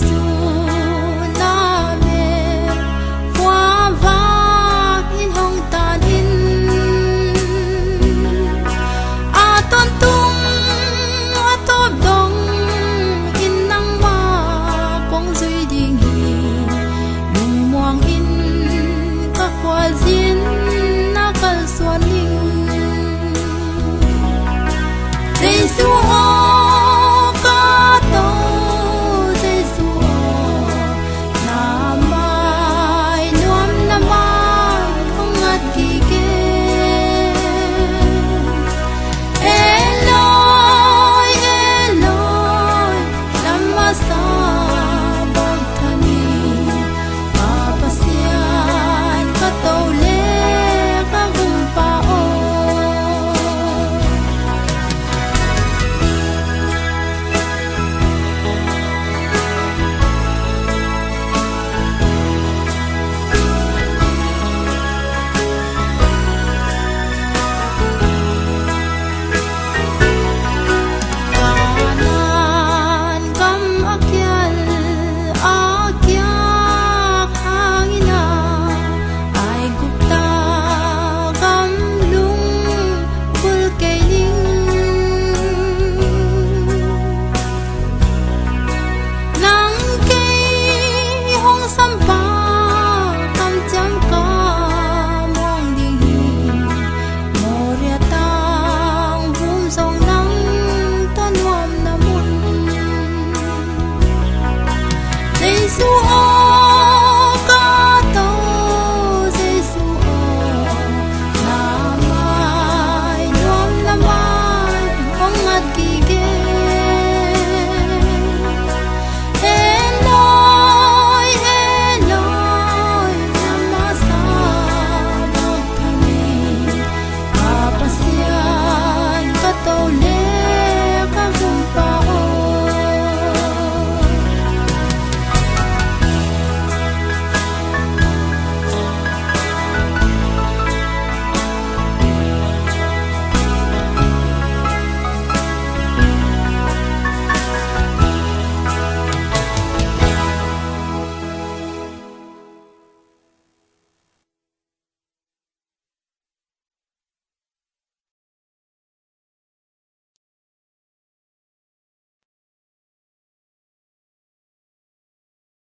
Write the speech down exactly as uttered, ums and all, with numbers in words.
Jesu na me khua vak in hong tan in, a tawntung a tawp dong in nangmah kong zui ding hi. Lungmuang in ka khualzin na kalsuan ning. Jesu aw ka To, Jesu aw, na mai nuam na man hong ngat kik e. Eloi, Eloi, lama sabachthani. Ka Pasian, ka To le ka Gumpa aw. Kanaan gam a kial a kiak hangin a, Aigupta gam lunggulh kei ning. Nang kei hong sampa kamciam ka muang ding hi. Moria tang vum zong nang tua nuamna mun. Jesu